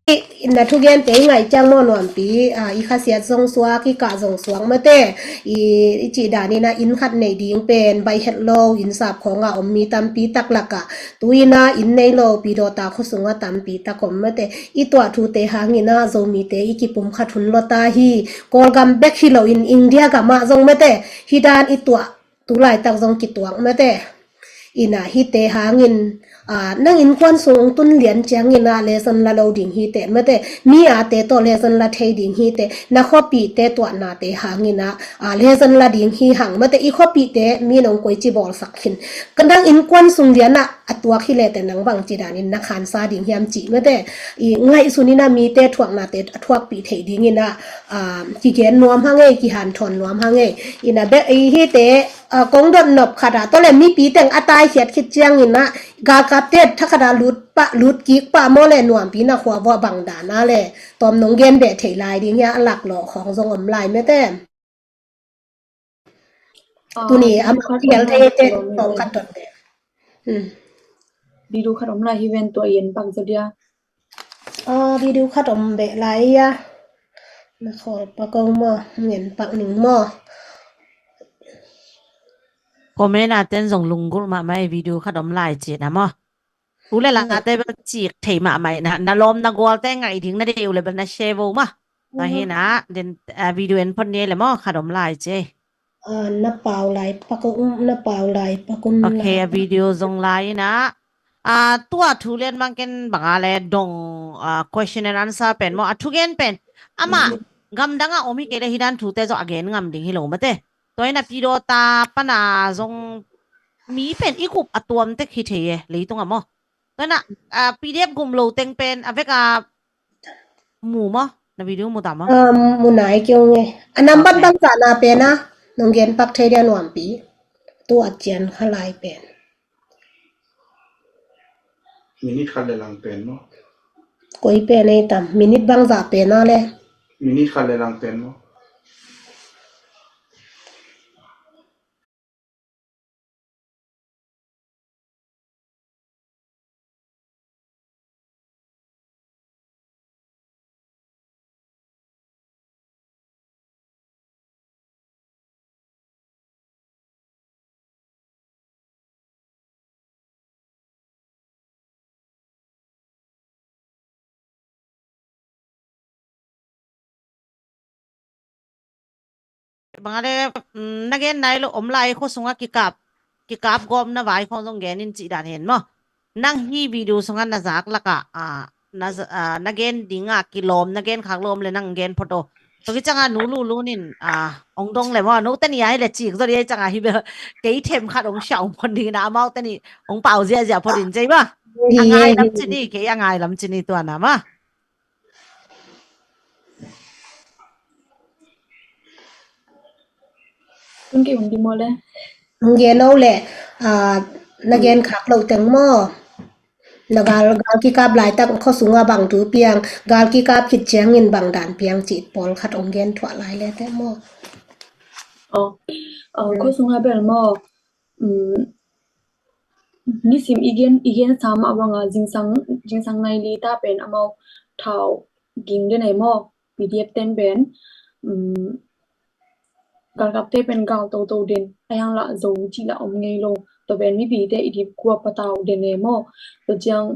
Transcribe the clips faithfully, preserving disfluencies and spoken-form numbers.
na thugente i ngaih ciang maw Nuampi, a, i khasiat zong suak, i kah zong suak mate, i, i cih danin ah inn khat neih ding pen baih het lo, inn sap khawngah om mi tampi tak lakah tu-in ah inn nei lo Pidawta khua sungah tampi tak om mate. I tuah thute hangin ah Zomite i kipum khat hun lawta hi. Kawlgam bek hi loin India gamah zong mate, hih dan i tuah tu laitak zong kituak mate. Ina hihte hangin, a, nang innkuan sung tun lian ciangin ah lesson la lo ding hi teh mate, mi ate tawh lesson la thei ding hi teh, na khuapihte tuahnate hangin ah, a, lesson la ding hi hang mate, i khuapihte mi nong koici bawlsak khin. Ka nang innkuan sung lianah a tuak hi leh teh nang bangci danin na khansa ding hiam cih mate, i ngaihsun in ah mite thuaknate a thuakpih theih dingin ah, a, kigen nuam hang ei, kihanthawn nuam hang ei. Ina bek i hihte, a, kong dot nop khat ah tawh le mipi teng a taikhiat khit ciangin ah galkapte thakhat ah lut pah, lut kik pah maw le Nuampi na khua vuah bang dan a le tawm nong gen beh thei lai ding hia, a laklawh khawng zong om lai mate. Tuni a, video khat kigelh thei te tawm khat dot beh. Hmm. Video khat om lai hi ven, tua i en pak zaw dia. A, video khat om beh lai ia. Na khawl pak ong maw, ngen pak ning maw. Comment a ten zong lunggulh mahmah ei, video khat om lai cih na maw. Tu le la te bel cik thei mahmah ei na, na lawm na gualte ngaih ding na deih uh le bel na share vo maw. Tua hi na, den, a, video en phot ni ei le maw, khat om lai cih ei. A, na pau lai pak ong, na pau lai pak ong. Ok, lai a pak. Video zong lai ina. A, tua thu lian bang ken bang a le dong, a, question and answer pen maw, a thugen pen. Amah gamdang a om hi kei le hih dan thute zong a gen ngam ding hi lo mate. Tua ina Pidawta pana zong mi pen i kup a tuam tek hi thei e, leitung a maw. Tua ina, a, P D F gum lo teng pen a vek a mu maw, na video mu ta maw? A, mu nai kei ong e. A nambat bangzah na pen a nong gen pak thei dia Nuampi. Tu a cian kha lai pen. Minute khat le lang pen maw? Koi pen ei tam. Minute bangzah pen a le. Minute khat le lang pen maw? Bang a le, mm, na gen nai lo om lai, khua sungah kikap, kikap gawpna vai khawng zong gen in cih dan hen maw. Nang hih video sungah na zak lakah, a, na za-, a, na gen dingah kilawm, na gen khak lo om le nang gen phot o. Tua hi ciangah nu Lulun in, a, ong dong le maw, note ni a hi le cik zaw dih a hi ciangah hi bel kei them khat ong siah ong phot ding na, amaute ni ong pau ziahziah phot in cei maw. A ngai lam ci ni, kei a ngai lam ci ni tua na maw. Tun kei hun di maw le. Hong gen o le, a, na gen khak lo teng maw. Na gal, gal kikap laitak khua sungah bang thu piang, gal kikap khit ciangin bang dan piang cih pawlkhat hong gen thuah lai le teh maw. Aw, aw, khua sungah bel maw, um, nisim i gen, i gen sa mah banga zingsang, zingsang nai li ta pen amau thau ging den ei maw, P D F ten pen, um, galkapte pen gal toto den, a hiang lah zo cih lah om ngei lo. Tua pen mipite i dip kuap patau den e maw. Tua ciang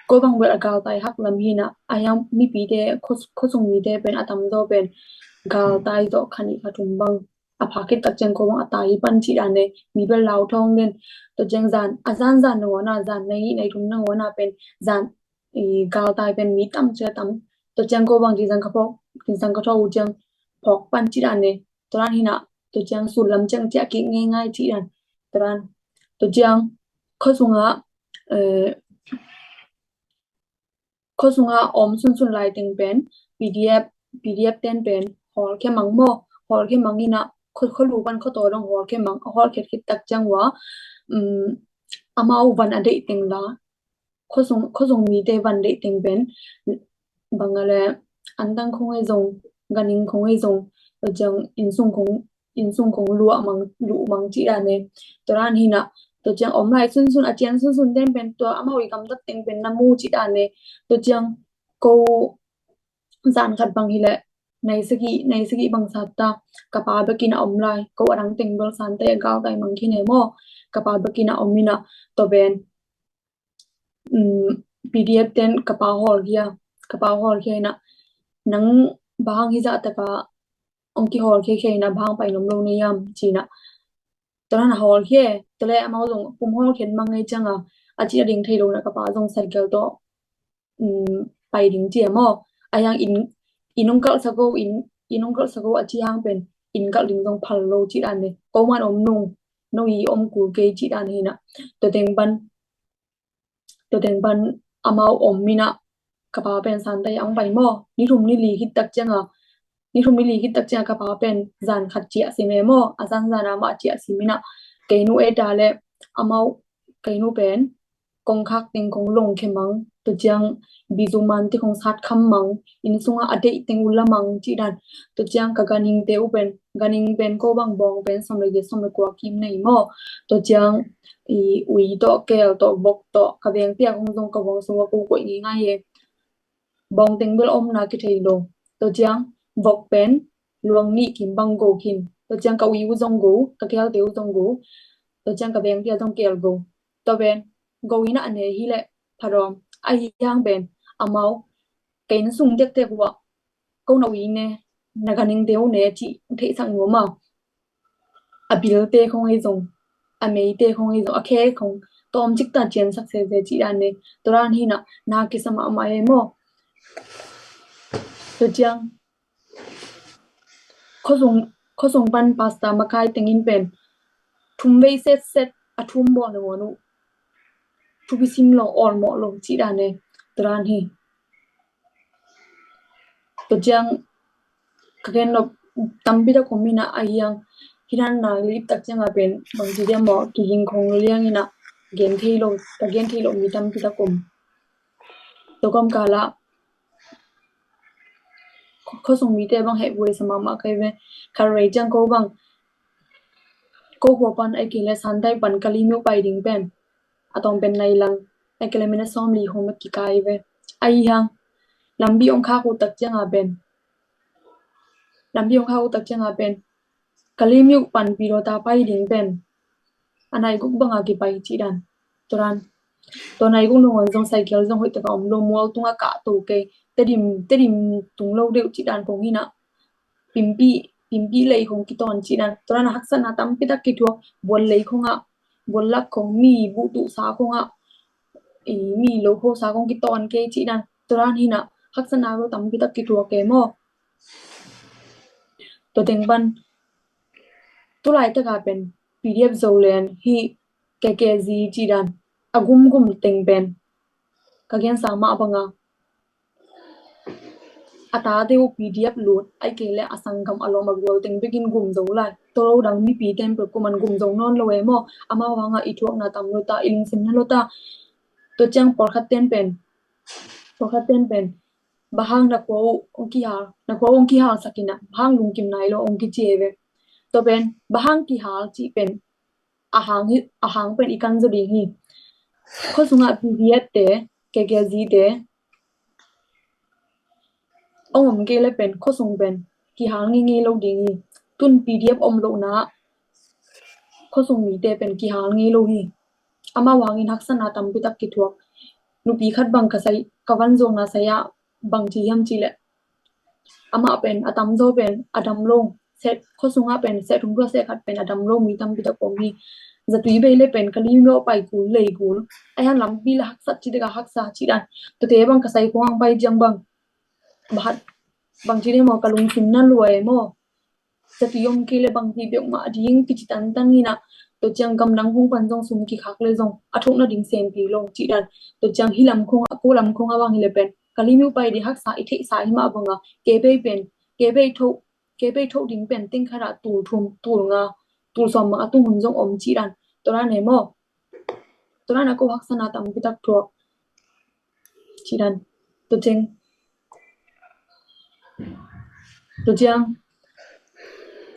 ko bang bel a galtai hak lam hi na, a hiang mipite khua, khua sung mite pen a tamzaw pen galtai zawh kha nih kha thum bang. A phak khit tak ciang ko bang a tai hi pan cih dan e, mi bel lau thawng den. Tua ciang zan, a zan zan nangawn a, zan nai, nai thum nangawn a pen zan i galtai pen mi tam cia tam. Tua ciang ko bang zingsang ka phawk, zingsang ka thawk uh ciang phawk pan cih dan e. Tua dan hi na, tua ciang sul lam ciang ciah kik ngeingai cih dan. Tua dan, tua ciang khua sungah, eh, khua sungah om sunsun lai teng pen P D F, P D F ten pen hawl khia mang maw, hawl khia mang hi na, khua, khua lu pan khua taw dong hawl khia mang, hawl khiat khit tak ciang ua, um, amau van a deih teng la, khua sung, khua sung mite van deih teng pen bang a le, antang khong ei zong, ganing khong ei zong, tua ciang innsung khong, innsung khong luah mang, luh mang cih dan e. Tua dan hi na, tua ciang om lai sunsun, a cian sunsun ten pen tua amau i gamtat teng pen na mu cih dan e. Tua ciang ko zan khat bang hileh nai sagih, nai sagih bang sat ta, ka pa bekin a om lai, ko a dang teng bel Santai a galtai mang khin e maw, ka pa bekin a om ina, tua pen um, P D F ten ka pa hawlkhia, ka pa hawlkhia ina, nang bang hizah taka ong kihawlkhia khia ina bang pai nom lo na hiam ci ina. Tua na hawlkhia, tua le amau zong pum hawlkhia mang ngai cianga, a ci a ding thei lo na ka pa zong cycle tawh um, pai ding ci a maw. A hiang inn, inn ong kalh sa ko, inn, inn ong kalh sa ko a ci hang pen inn kalh ding zong phal lo ci dan ne. Ko man om nung, no i om kul kei ci dan hi na. Tua teng ban, tua teng ban amau om ina ka pa pen Santai a ong pai maw. Ni thum ni li khit tak cianga, ni thum ni li khit tak cianga ka pa pen zan khat ciah sim e maw. A zan zan a mah ciah sim ina kei nu e ta le amau kei nu pen kong khak teng kong longkhia mang, tua ciang bizuman te kong sat kham mang, inn sunga a deih teng uh la mang ci dan. Tua ciang ka ganhing te uh pen, ganhing pen ko bang bawng pen sawm le giat sawm le kua kim nei maw. Tua ciang i ui tawh, kel tawh, vok tawh, ka veng pia kong zong ka veng sunga ko koih ngai ngai e. Bawng teng bel omna kithei lo. Tua ciang vok pen luang nih kim bang go khin. Tua ciang ka ui uh zong go, ka kel te uh zong go. Tua ciang ka veng pia zong kel go. Tua pen go ina a ne hileh phadawm. A hiang pen amau ka inn sung tektek uh ah ko na ui ne, na ganhing te uh ne ci theihsak nuam a. A bil te khong ei zong, a mei te khong ei zong, a khe khong tawm cik ta cian sak se se ci dan ne. Tua dan hi na, na kisa mahmah e maw. Tua ciang khosung, khosung pan pastor makai tengin pen thum vei set set a thum bawl na muan uh. Thupi sim lo, awlmawh lo ci dan e. Tua dan hi. Tua ciang ka gen lo tampi tak om ina a hiang, hi dan na lip tak cianga pen bang ci dia maw, kiging khong lo liang ina gen thei lo, ka gen thei lo mi tampi tak om. Tua kawm kala khosung mite bang heh buai sa mahmah kai ve. Kha rei ciang ko bang, ko khua pan ai kei le Santai pan Kalaymyo pai ding pen a tawm pen nai lang, ai kei le minute sawm li hong mek kikai ve. A hiang lampi ong khak uh tak cianga pen, lampi ong khak uh tak cianga pen Kalaymyo pan Pilota pai ding pen a nai guk banga kipai ci dan. Tua dan, tua nai guk nungon zong cycle zong hoih taka om lo, mual tunga kah to kei, Tedim, Tedim tung lo deuh ci dan kong hi na. Pimpi, Pimpi lei kong kitawn ci dan. Tua dan a haksatna tampi tak kithuak, bual lei kong ah, bual lak kong, mi buh tuh sa kong ah, i mi lo kho sa kong kitawn kei ci dan. Tua dan hi na, haksatna lo tampi tak kithuak e maw. Tua teng pan tu laitak a pen P D F Zoland hi, K K Z ci dan a gumgum teng pen ka gensa mah banga a tate uh P D F lut ai kei le a sanggam a lawm a gual teng bekin gum zo lai. Tua lo dang mipi ten peuh kuaman gum zo nawn lo e maw. Amau hanga i thuakna tam lo ta, i lungsimna lo ta. Tua ciang pawlkhat ten pen, pawlkhat ten pen bang hang na khua uh ong kihal, na khua uh ong kihal sak ina, bang hang lungkim nai lo ong kici e ve. Tua pen bang hang kihal cih pen a hang hi, a hang pen i kan zaw ding hi. Khuasungah P D F te, K K Z te ong om kei le pen khuasung pen kihal ngeingei lo ding hi. Tun P D F om lohna khuasung mite pen kihal ngei lo hi. Amau hangin haksatna tampi tak kithuak. Nupi khat bang ka sai, ka van zuakna sai ah bang ci hiam cih leh, amah pen a tamzaw pen a dam lo, set, khuasungah pen set thum tua set khat pen a dam lo mi tampi tak om hi. Zatui bei le pen Kalaymyo pai kul, lei kul. A hian lampi la haksat ci dek a haksa ci dan. Tuate bang ka sai khuang pai ciang bang, bahat bang ci dek maw, ka lungsim na lua e maw. Zatui om kei le bang ci bek mah ding kici tantan hi na. Tua ciang gamdang hong pan zong sum kikhak le zong a thokna ding sempi lo ci dan. Tua ciang hi lam khong ah, ko lam khong ah bang hi le pen Kalaymyo pai ding haksa i theihsa hi mah banga, kei bei pen, kei bei tho, kei bei tho ding pen teng khat ah tul thum, tul nga, tul sawm bang a tung hun zong om ci dan. Tua dan e maw. Tua dan a ko haksatna tampi tak thuak ci dan. Tua ciang, tua ciang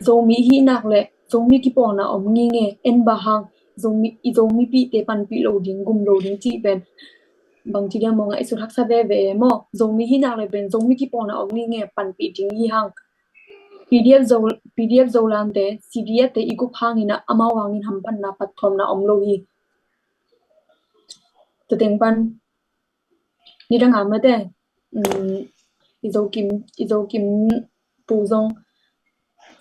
Zomi hi nak le Zomi kipawlna om ngeingei, en bang hang Zomi, i Zomi pite panpih lo ding, gum lo ding cih pen bangci dia maw, ngaihsut haksa veve e maw. Zomi hi nak le pen Zomi kipawlna om ngi nge panpih ding hi hang. PDF Zo, PDF Zolante, CDF te i gup hangin ah amau hangin hamphatna patthawmna om lo hi. Tua teng pan nidang a mate, um, i Zokim, i Zokim pu zong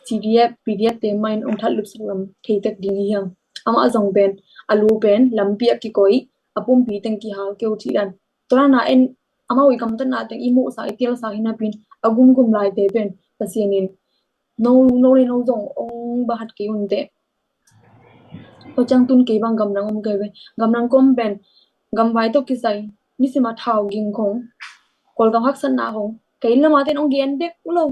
CDF, PDF te mahin ong that lupsak lam thei tek ding hi hang. Amah zong pen a lu pen lampi a kikoih, a pumpi teng kihal keu cih dan. Tua dan a en amau i gamtatna teng i muhsa i telsa hi napi in a gumgum laite pen Pasian in no, no le no zong ong bahat kei un teh. Tua ciang tun kei bang gamdang om kei ve. Gamdang kom pen gamvai tawh kisai nisim a thau ging khong, Kawlgam haksatna khong kei lama ten ong gen dek uh lo.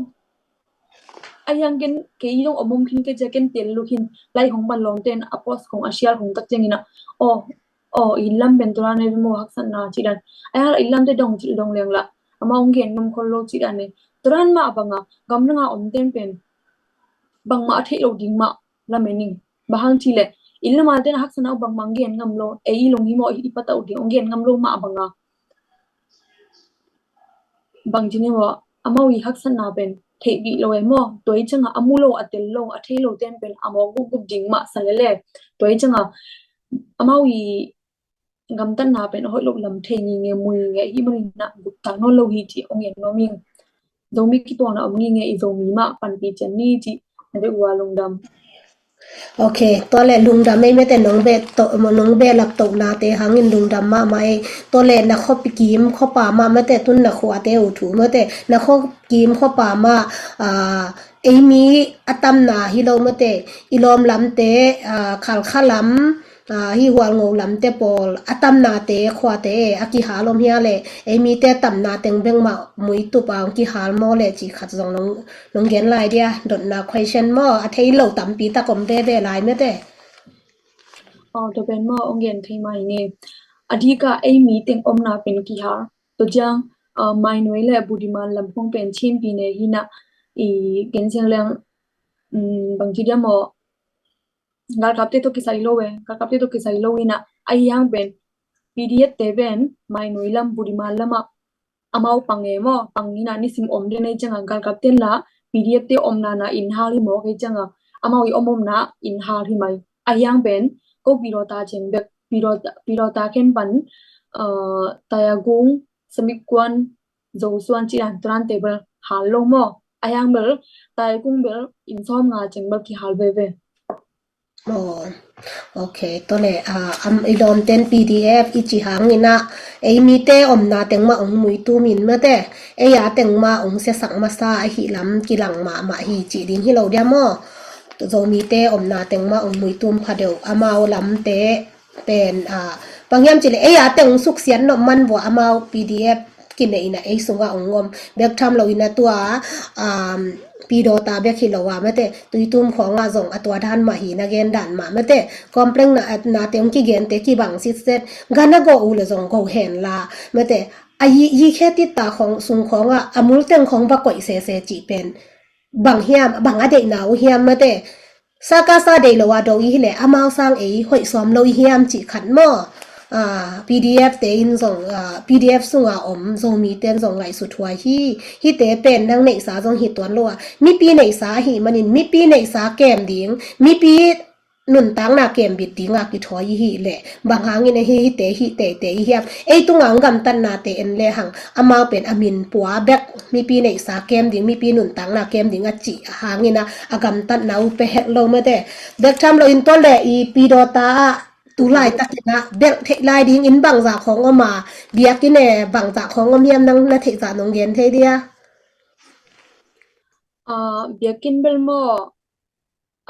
A hiang ken kei dong om om khin kei cia ken tel luk hin lai khong pan lawmten a post khong a sial khong tak ciangin ah, aw, aw, i lam pen tua dan e ve maw haksatna cih dan. A hiang la i lamte dong cil dong leng la amah ong gen ngam khol lo cih dan e. Tua dan mah banga gamdang a omten pen bangmah a theih lo ding mah lamen ing. Bang hang cih leh i lama ten haksatna uh bangmah ong gen ngam lo, ei i long hi maw i patah uh ding ong gen ngam lo mah banga. Bangci ni maw, amau i haksatna pen theih dih lo e maw. Tua i cianga a mu lo, a tel lo, a thei lo ten pen a mawk gupgup ding mah sa lele. Tua i cianga amau i gamtatna pen a hoih lo lam thei ngi nge, mu ngi nge, hih manin ah gupta nawn lo hi cih ong en nuam ing. Zomi kipawlna om ngi nge, i Zomi mah panpih cian ni cih na deuh ua lungdam. Ok, tua le lungdam ei mate nong beh to, nong beh lap tohnate hangin lungdam mahmah ei. Tua le na khuakim khuapa mah mate tun na khuate uh thu mate na khuakim khuapa mah, ah, ei mi a tamna hi lo mate i lawm lamte, ah, Khalkha lam, ah, hi Hualngo lamte pawl a tamnate khuate a kihal om hia le ei mite tamna teng bek mah muitup a ong kihal maw le cih khat zong nong, nong gen lai dia, dotna question maw, a thei lo tampi tak om veve lai mate. Aw, tua pen maw ong gen thei mai nge. A dika ei mi teng omna pen kihal. Tua ciang, ah, Mainoi le Budiman lam khong pen Chin pi ne hi na i gen siang leng, um, bangci dia maw galkapte tawh kisai lo e, galkapte tawh kisai lo in ah a hiang pen PDF te pen Mainoi lam Budiman lamah amau pang e maw, pang in ah nisim om den ei cianga galkap ten la PDF te omna na inn hal hi mawk ei cianga amau i om omna inn hal hi mai. A hiang pen ko Pidawta ciang bek, Pidawta, Pidawta khen pan, uh, Tayagung, Samikwan, Zosuan cih dan tua dante bel hal lo maw. A hiang bel Tayagung bel inn sawm nga ciang bel kihal veve. Aw, ok, tua le, ah, am, i lawmten PDF i ci hangin ah ei mite omna teng mah ong muitum in mate, ei a teng mah ong siasak masa ahih lam kilang mahmah hi cih ding hi lo dia maw. Zomite omna teng mah ong muitum pha deuh, amau lamte pen, ah, bang hiam cih leh ei a teng ong suksiat nop man vua amau PDF kineihna ei sungah ong om bek tham lo in a tua, um, Pidawta bek hi lo a mate Tuitum khawngah zong a tua dan mah hi na gen dan mah mate complain na, na te ong kigente kibang sitset gana go uh le zong go hen la mate a yi, yi khe tit ta khawng sung khawngah a mul teng khawng va koih sese cih pen bang hiam, bang a deihna uh hiam mate. Sa ka sa dei lo a do i hi le amau sang ei hoih sawm lo i hiam cih khat maw. Ah, PDF te in zong, ah, PDF sunga om Zomi ten zong ngaihsut huai hi. Hite pen nang neihsa zong hi tuan lo a mipi neihsa ahih manin mipi neihsa kem ding, mipi nuntakna kembit dinga kithawi i hi le bang hangin a hi hite hi teitei i hiam. Ei tunga ong gamtatnate en le hang amau pen a min pua bek mipi neihsa kem ding, mipi nuntakna kem ding a cih hangin a, a gamtatna uh pia het lo mate. Bek tham lo in tua le i Pidawta ah tu laitakin a belh theih lai ding inn bangzah khawng om a, biakinn e bangzah khawng om hiam nang na theihzah nong gen thei dia? Ah, biakinn bel maw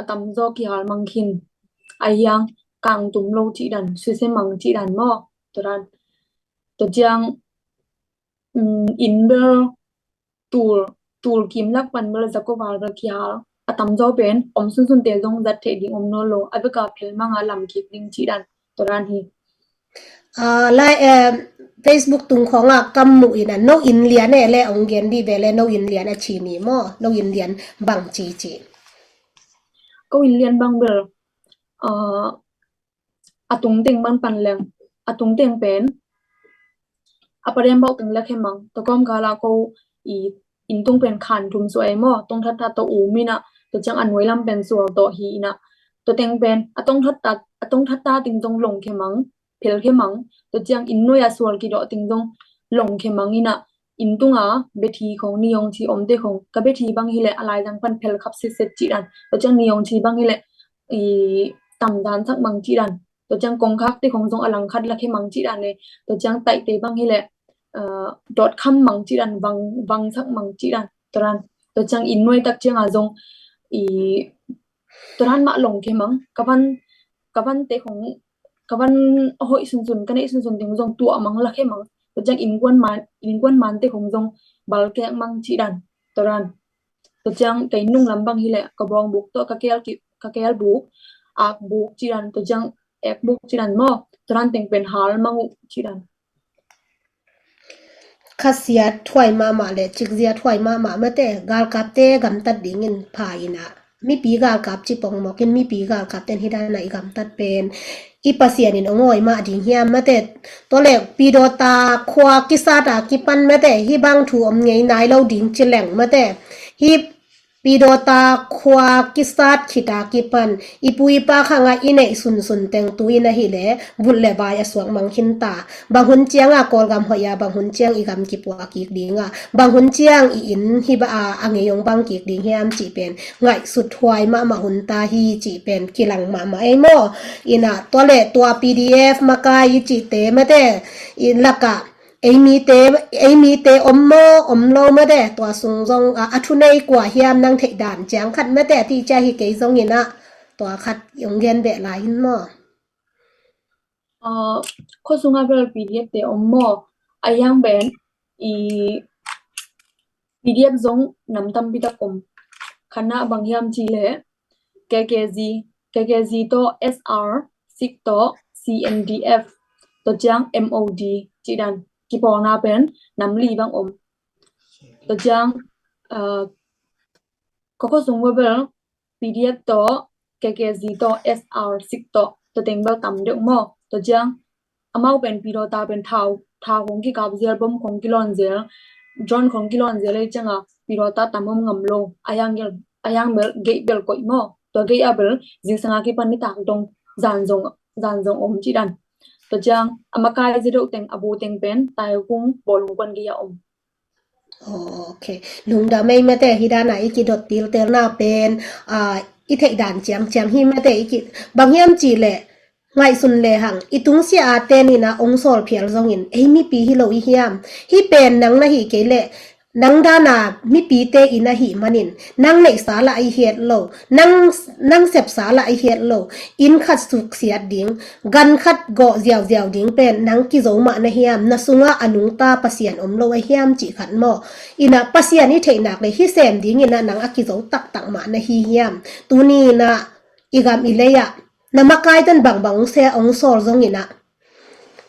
a tamzaw kihal mang khin. A hiang kangtum lo cih dan, suise mang cih dan maw. Tua dan, tua ciang, um, inn bel tul, tul kim lak pan bel zakoval bel kihal. A tamzaw pen om sunsunte zong zat theih ding om nawn lo. A beka phel manga lam kik ding cih dan, tua dan hi. Ah, lai, eh, Facebook tung khawngah kam muh in a no inn lian e le ong gen dih ve le no inn lian a ci ni maw, no inn lian bang ci ci. Ko inn lian bang bel, ah, a tungteng bang pan leng, a tungteng pen a padem bauh teng la khe mang. Tua kawmkal ah ko i inn tung pen khan thum suah ei maw, tongthat tawh um in ah, tua ciang a nuai lam pen sual tawh hi in ah, tua teng pen a tongthat ta, a tongthat ta teng zong long khe mang, phel khe mang. Tua ciang inn nuai a sual kidawh teng zong long khe mang in ah, inn tung a bethi khong, nihong thi omte khong, ka bethi bang hileh a laizang pan phel khap sitset cih dan, tua ciang nihong thi bang hileh i tamdan sak mang cih dan, tua ciang kongkhakte khong zong a langkhat la khe mang cih dan le, tua ciang taihte bang hileh dawt kham mang cih dan, vang, vangsak mang cih dan, tua dan, tua ciang inn nuai tak ciang a zong i tua dan mah long khe mang. Ka van, ka vante khong, ka van a hoih sunsun, ka neih sunsun teng zong tuah mang, la khe mang. Tua ciang innkuan man, innkuan mante khong zong bal kek mang cih dan, tua dan. Tua ciang kei nung lam bang hileh ka bawng buk tawh ka keel ki, ka keel buk, ak buk cih dan, tua ciang ek buk cih dan maw, tua dan teng pen hal mang uh cih dan. Khasia thuai mahmah le cikzia thuai mahmah mate, galkapte gamtat dingin pha in ah, mipi galkap ci pongmawk in, mipi galkapten hi dan ah i gamtat pen i Pasian in ong awi mah ding hiam mate. Tua le Pidawta khua kisat a kipan mate, hih bang thu om ngei nai lo ding ci leng mate, hih Pidawta khua kisat khit a kipan i pu i pa khang ah i neih sunsun teng tu in ahih leh vut le vai a suak mang khin ta. Bang hun ciang a Kawlgam hoih a, bang hun ciang i gam kipuah kik ding a, bang hun ciang i inn hi bang a, a ngei ong bang kik ding hiam cih pen ngaihsut huai mahmah hun ta hi cih pen kilang mahmah ei maw. In ah tua le tua P D F makai i cihte mate, i lak ah ei mite, ei mite om maw, om lo mate, tua sung zong a, a thunei kua hiam, nang theih dan ciang khat mate, a tih ciang hi kei zong in ah, tua khat ong gen beh lai in maw. Aa, khua sung a bel P D F te om maw, a yang ben i P D F zong nam tampi tak om. Khatna bang hiam cih leh K K Z, K K Z tawh S R, sik tawh C N D F, tua ciang M O D cih dan kipawlna pen nam li bang om. Tua ciang, aa, ka khua sung ua bel P D F tawh, K K Z tawh, S R sik tawh, tua teng bel tam deuh maw. Tua ciang amau pen Pidawta pen thau, thau khong kikap zel, bom khong kilawn zel, drone khong kilawn zel ei ciang a Pidawta tam om ngam lo. A yang gel, a yang bel gate bel koih maw. Tua gate a bel zingsang a kipan nitak dong zan zong, zan zong om cih dan. Tua ciang a makai zi deuh teng, a bu teng pen Taikung bawlung kuan gate a om. Ok. Lungdam ei mate, hi dan a i kidot tiltelna pen, aa, i theih dan ciangciang hi mate, i ki, bang hiam cih leh ngaihsun lehang i tungsiah a ten in ah ong sawl phial zongin ei mipi hi lo i hiam? Hih pen nang na hih kei leh nang dan a mipite in ahih manin nang neihsa lah i hiat lo, nang, nang sepsa lah i hiat lo, inn khat suksiat ding, gan khat gawh ziauziau ding pen nang kizo mah na hiam? Na sungah a nungta Pasian om lo a hiam cih khat maw. In ah Pasian i theih nak leh hih sem ding in ah nang a kizo taktak mah na hi hiam? Tuni in ah i gam i lei ah na makaiten bangbang ong se ong sawl zong in ah,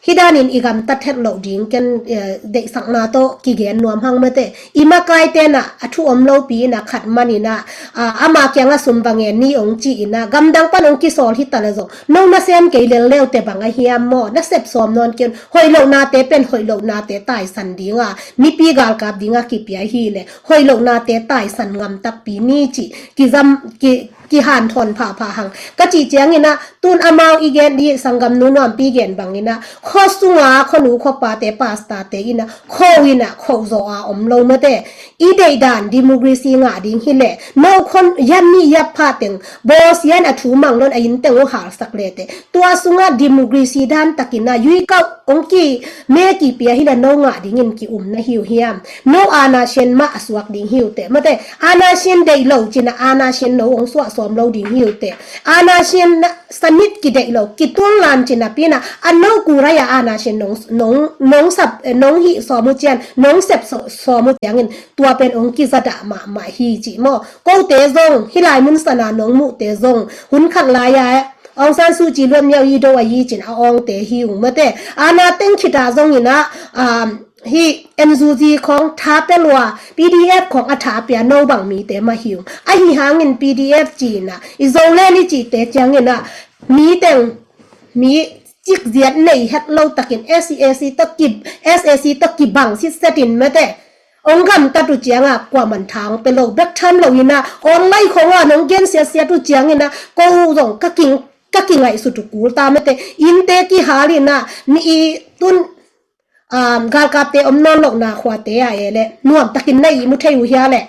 hih danin i gamtat het loh ding ken, eh, deihsakna tawh kigen nuam hang mate. I makaite in ah a thu om lopi in ah khat man in ah, ah, ama kiangah sum va ngen ni ong ci in ah, gamdang pan ong kisawl hi ta leh zong, no nasem kei lel leute bang a hiam maw? Na sep sawm nawn kei un. Hoih lohnate pen hoih lohnate taisan ding a, mipi galkap ding a kipia hi leh hoih lohnate taisan ngam takpi ni cih kizam, ki, kihanthawn phapha hang. Ka cih ciang in ah, tun amau i gen dih, sanggamnu Nuampi gen bang in ah, khua sunga khuanu khuapate, pastorte in ah kho in ah kho zaw a om lo mate. I deih dan democracy ngah ding hi leh, no khua yam nih yap pha teng, bawsian a thu mang lon a inn teng uh halsak lete, tua sungah democracy dan tak in ah yuikau ong ki me kipia hi leh no ngah dingin ki um na hi uh hiam? No aana sian mah a suak ding hi uh teh mate. Aana sian deih lo cin ah aana sian no ong suah sawm lo ding hi uh teh. Aana sian na sanit kideih lo, kitung lan cin ah pi in ah, a no kurai a aana sian nong, nong, nong sap, eh, nong hih sawm uh cian, nong sep sawm uh ciangin tua pen ong kizadah mahmah hi cih maw. Kote zong, hih lai mun sana nong muhte zong, hun khat lai a Aung San Suu Kyi luat miau i do a i cin a awngte hi ung mate. Aana teng khit a zong in ah, um, hih N U G khong tha pia lua, P D F khong a tha pia no bang mite mah hi ung. Ahi hangin P D F ci in ah, i Zoland i cihte ciang in ah, mi teng, mi cikziat nei het lo takin S A C tawh ki, S A C tawh kibang sitsetin mate. Ong gamtat uh cianga kuaman thang pe lo bek tham lo ina online khonga nong gen siatsiat uh ciangina ko zong ka king, ka kingaihsut uh kul ta mate. Innte kihal ina ni i tun, um, galkapte om nawn lohna khuate a e le nuam takin na ihmu thei uh hia le.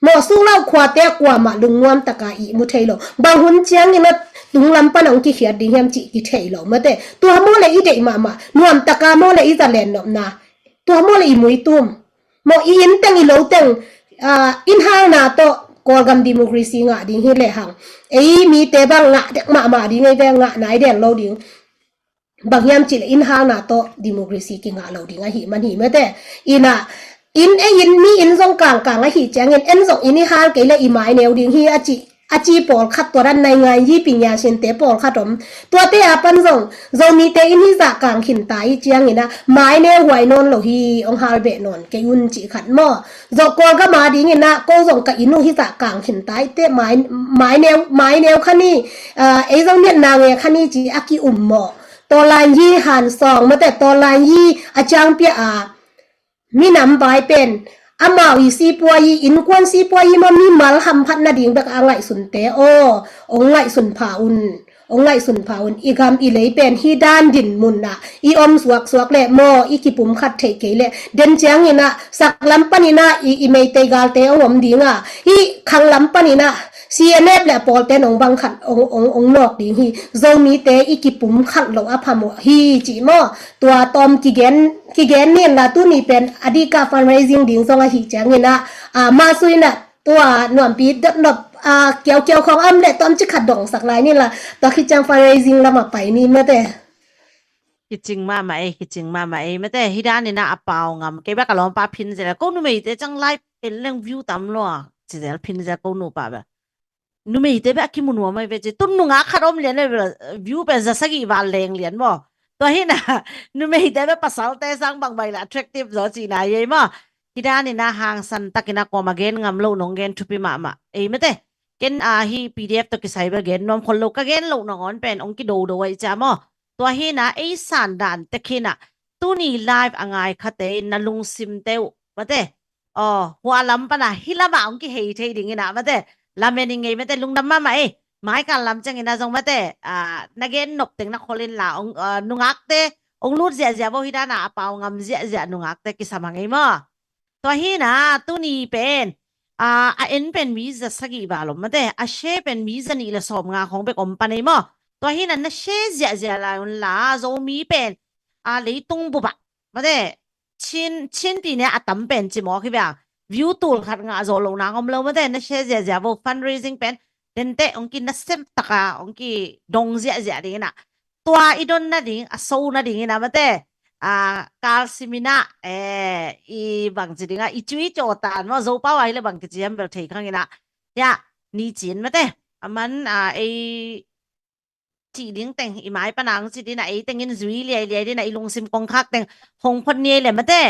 Mawh suk lo khuate a kuamah lungnuam taka ihmu thei lo. Bang hun ciangin a tunglam pan a hong kikhiat ding hiam cih kithei lo mate. Tua maw le i deih mahmah nuam taka maw le i zalen nopna. Tua maw le i muitum. Mawh i inn teng i lo teng, ah, inn halna tawh Kawlgam democracy ngah ding hi lehang ei mite bang ngah dek mahmah ding ei ve ngah nai den lo ding. Bang hiam cih le inn halna tawh democracy kingah lo ding ahi man hi mate. Ina inn ei inn mi inn zong kangkang ahi ciangin en zong inn i hal kei le i mai neu ding hi a ci, a ci pawlkhat tua dan nai ngai hi pi ngia sinte pawlkhat om. Tuate a pan zong Zomite inn hi zah kang khin ta i ciangina mai neu huai nawn lo hi ong hal beh nawn kei un cih khat maw. Zawh Kawlgam a dingina ko zong ka inn uh hi zah kang khin ta i te mai, mai neu, mai neu kha ni, ah, ei zong miatna nge kha ni ci a ki um maw. Tawlan hi hansawng mate tawlan hi a ciangpia a minam vai pen amau i sipuai i innkuan sipuai i maw mimal hamphat nading bek a ngaihsunte aw ong ngaihsun pha un. Ong ngaihsun pha un i gam i lei pen hi dan din munna i om suaksuak le maw i kipum khat theih kei le den ciangina saklam panina i, i meitei galte ong om dinga i khanglam panina C N F le a pawlte nong bang khat ong, ong, ong nawk ding hi. Zomite i kipum khat lo a phamawh hi cih maw. Tua tawm kigen, kigen nin la tuni pen a dika fundraising ding zong ahi ciangina, a, masuina tua nuampi dot nop, a, kiaukiau khong am le tawm ci khat dongsak lai nin la tua khit ciang fundraising lama pai ni mate. Kicing mahmah ei, kicing mahmah ei mate. Hi danina a pau ngam kei bek a lawmpa phin zel ko numeite cang lai en leng view tam lo a ci zel phin zel ko nupa bek. Numeite bek a kimu nuam ai ve ci tun nungak khat om lian le view pen za sagih val leng lian maw. Tua hina numeite bek pasalte sang bang bai la attractive zaw cihna ei maw. Hi danina hangsan takina kuama gen ngam lo nong gen thupi mahmah ei mate. Ken a hi P D F tawh kisai bek gen nuam khol lo ka gen lo nangawn pen ong kidodo ai cia maw. Tua hina ei san dan tek hina tuni live a ngai khate in na lungsimte uh mate. Aw hua lam pana hi lama ong kihei thei dingina mate. Lamen i ngei mate lungdam mahmah ei. Maikal lam ciangina zong mate, ah, na gen nop teng na kholin la ong, ah, nungakte ong lut ziahziah vo hi dana a pau ngam ziahziah nungakte kisam hang ei maw. Tua hina tuni pen, ah, a en pen mi za sagih val om mate a share pen mi za nih le sawm nga khong bek om pan ei maw. Tua hina na share ziahziah lai un la Zomi pen, ah, leitung bupah mate Chin, Chin pi ne a tam pen ci mawk hi bia. View tul khat ngah zawh lo nang om lo mate na share ziahziah vo fundraising pen dente ong ki nasem taka ong ki dong ziahziah dingina. Tua i don nading a so nadingina mate. A kalsimina, eh, i bangci dinga i cui cawtan maw Zopau a hile bangki ciam bel thei khangina. Ya, ni cin mate. A man, a, ei cih ding teng i mai pana ang ci dina ei tengin zui liailiai dina i lungsim kongkhak teng hong phot ni ei le mate.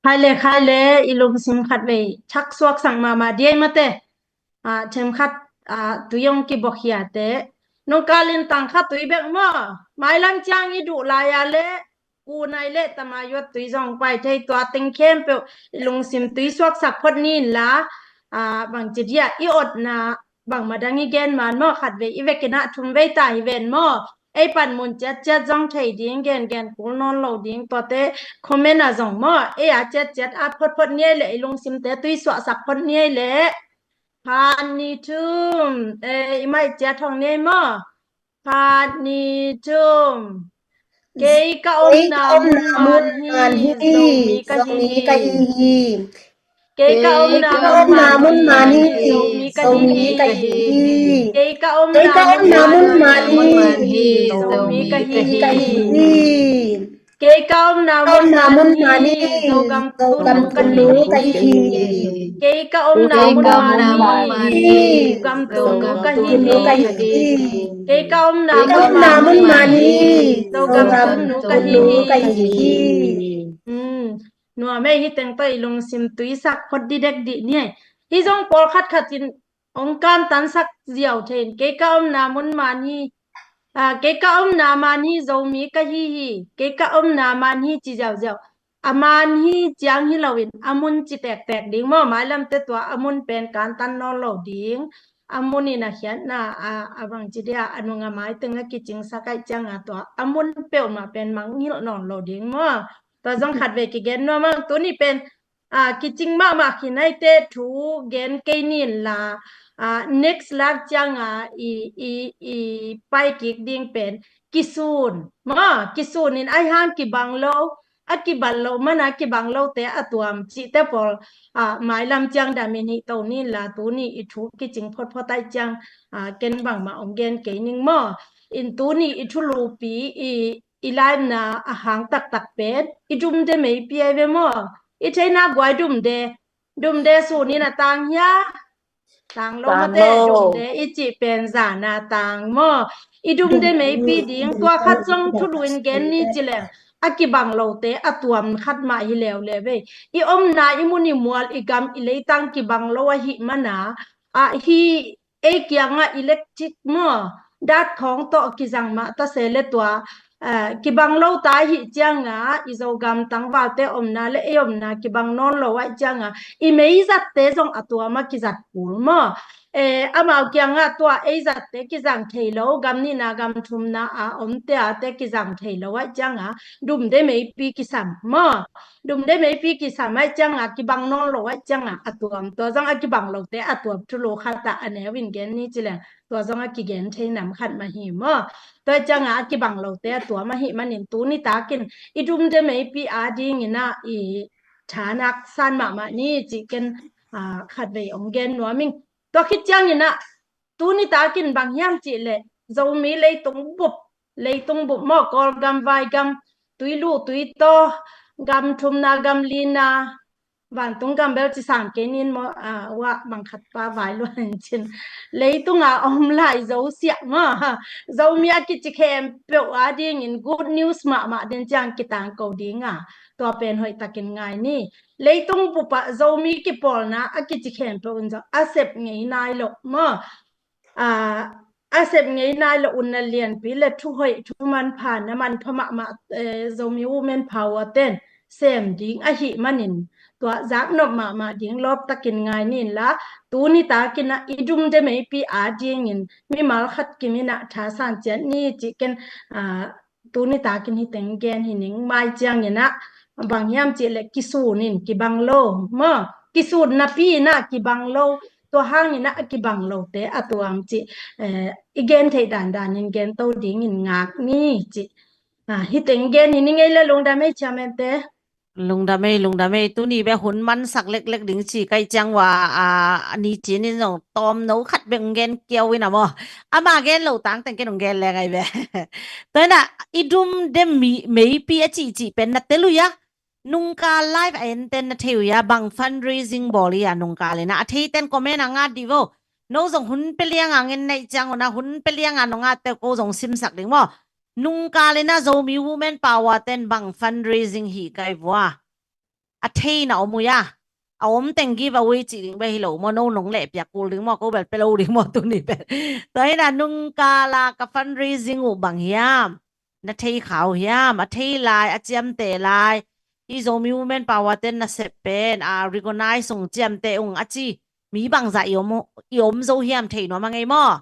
Khai le khai le i lungsim khat vei thak suaksak mahmah diai mate. A, them khat, a, tui ong kibokhiate nong kalin tang khat tui bek maw. Mailang ciang i duh lai a le kunai le tamayuat tui zong pai thei tua teng khempeuh i lungsim tui suaksak phot ni in la, a, bangci dia i otna bangmah dang i gen man maw khat vei i vekinah thum vei ta hi ven maw. Ei pan mun ciatciat zong thei ding gengen kul nawn lo ding tuate comment a zong maw ei a ciatciat a photphot niai leh i lungsimte tui suahsak phot niai leh. Phat ni thum, eh, i maih ciat hong niai maw. Phat ni thum. Kei ka omna mun man hi, Zomi ka hi hi. Kei ka omna mun man hi, Zomi ka hi hi. Kei ka omna mun man hi, Zomi ka hi hi. Kei ka omna mun man hi, Zogam tung ka hi hi. Kei ka omna mun man hi, Zogam tung ka hi hi. Kei ka omna mun man hi, Zogam tung ka hi hi. Hmm. Nuam ei hi teng tawh i lungsim tuisak phot didek dih ni ei. Hi zong pawlkhat khat in ong kantansak ziau thei in kei ka omna mun man hi. Kei ka omna man hi, Zomi ka hi hi, kei ka omna man hi ci ziauziau. A man hi ciang hi loin a mun ci tektek ding maw? Mailamte tua a mun pen kantan nawn lo ding. A mun in a khiatna a, a bangci dia a nung a mai teng a kicingsak aih cianga tua a mun peuhmah pen mangngilh nawn lo ding maw? Tua zong khatvei kigen nuam ang. Tuni pen a, kicing mahmah khin aite thu gen kei nin la, a, next live cianga i, i, i pai kik ding pen kisun maw? Kisun in aihang kibang lo, a kibang lo mana kibang lote a tuam cihte pawl, a, mailam ciang damin hih to nin la tuni i thu kicing photphot aih ciang, a, ken bangmah ong gen kei ning maw? In tuni i thulupi i i laimna a hang taktak pen i dumde meipi ai ve maw? I theina guai dumde, dumde sunin a tang hia? Tang lo mate, dumde i cih pen zana tang maw? I dumde meipi ding. Tua khat zong thulu in gen ni ci leng a kibang lote a tuam khat mah hi leuleu ve. I omna i mun i mual i gam i leitang kibang lo ahih mana a hi ei kiangah electric maw, dat khawng tawh kizang mah ta se le tua, eh, kibang lo ta ahih cianga i Zogam tangvalte omna le ei omna kibang nawn lo aih cianga i meizatte zong a tuam a kizat kul maw? Eh, amau kiangah tua eizatte kizang thei lo, gam nihna gam thumna a omte ate kizang thei lo aih cianga dumde meipi kisam maw? Dumde meipi kisam aih cianga kibang nawn lo aih cianga a tuam, tua zong a kibang lote a tuam thulu khatah a neu in gen ni ci leng tua zong a kigen thei nam khat mah hi maw? Tua aih cianga a kibang lote a tuam ahih manin tuni takin i dumde meipi a dingin ah i thanak san mahmah ni cih ken, a, khatvei ong gen nuam ing. Tua khit ciangin ah tuni takin bang hiam cih leh Zomi leitung bup, leitung bup maw, Kawlgam, Vaigam, Tuilu, Tuitaw, gam thumna, gam lina, vantung gam bel ci sang kei nin maw, a, uah bang khat pa vai luan cin. Leitunga om lai Zosiah maw, Zomi a kici khempeuh a dingin good news mahmah den ciang kitangko dinga tua pen hoih takin ngai ni. Leitung bupah Zomi kipawlna a kici khempeuh un zong a sep ngei nai loh maw? A, a sep ngei nai loh un a lianpi le thuhoih thumanpha na manpha mahmah, eh, Zomi Women Power ten sem ding ahih manin tua zaknop mahmah ding lawp takin ngai nin la tuni takin ah i dumde meipi a dingin mimal khat kimin ah thasan ciat ni cih ken, a, tuni takin hi teng gen hi ning. Mai ciangin ah bang hiam cih leh kisun in kibang lo maw? Kisun napi in ah kibang lo, tua hangin ah a kibang lote a tuam cih, eh, i gen theih dandan in gen to dingin ngak ni cih. A, hi teng gen hi ning ei le lungdam ei chairman te. Lungdam ei, lungdam ei. Tuni bek hun mansak leklek ding ci kai ciang ua, a, a ni cin in zong tawm no khat bek ong gen kiau in a maw? Ama gen lo tang teng ken ong gen leng ai ve. Tua in ah i dumde meipi a cihcih pen na tel uh ia. Nungkal live a enten na thei uh ia, bang fundraising bawl ia nungkal in ah a theiten comment a ngat dih vo. No zong hun pia lianga ngen naih ciang un ah hun pia lianga nong ngatte uh ko zong simsak ding maw? Nungkal in ah Zomi Women Power ten bang fundraising hih kai vua. A thei na om uh ia. A om teng giveaway cih ding bek hi lo maw, no nong leh piak kul ding maw, ko bel pia lo ding maw tuni pen. Tua in ah nungkal a ka fundraising uh bang hiam? Na thei kha uh hiam? A thei lai, a ciamteh lai. Hi Zomi Women Power ten na sep pen a recognize ung, ciamteh ung a ci mi bangzah i om, i om zo hiam thei nuam a ngei maw?